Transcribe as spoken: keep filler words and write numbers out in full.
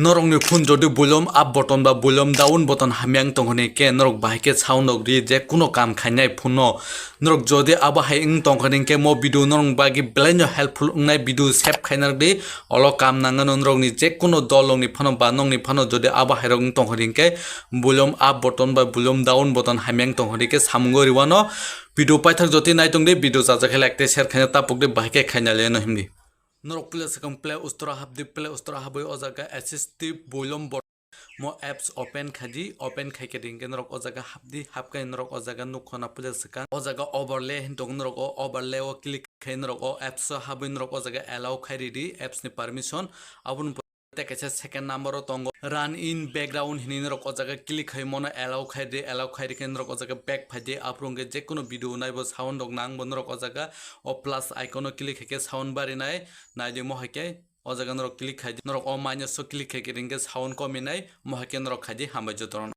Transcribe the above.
Norokni phone jodi volume up button ba volume down button hamya wng tongkha hwnkhe norok bahai khe sound rok ri je kuno kam khainai phone no. Norok jodi abo hai wng tongkha hwnkhe mo video norok bagwi belai no helpful wngnai, video save khaina rwdi. Olo kam nangano norokni je kuno dol rokni phano ba nokni phano jodi abo hai rok wng tongkha hwnkhe volume up button ba volume down button hamya wng tongkha hwnkhe samungo riwano. Video paithak jodi naitongdi, video chajak khe like tei share khaina tapukdi, bahai khe khaina leno himdi. Norok Play Store, Play Store hapdi, Play Store habwi o jaga assistive volume button mo apps open khaidi, open khaikhe hwnkhe norok o jaga hapdi, hapkhe norok o jaga nukkha na puila swkang o jaga overlay hin tongo, norok o overlay o click khai norok o apps o habwi norok o jaga allow khai ridi apps ni permission. Aboni pore tei kaisa second number o tongo run in background hinwi norok o jaga click khai mono allow khai di, allow khai rikhe norok o jaga back phaidi, aphuru hwnkhe jekunu video naibo sound rok nangbo norok o jaga o plus icon o click khaikhe sound barinai naidi, mo haikhe o jaga norok click khai di, norok o minus o click khaikhe hwnkhe sound kominai, mo haikhe norok khaidi, hambai jotono.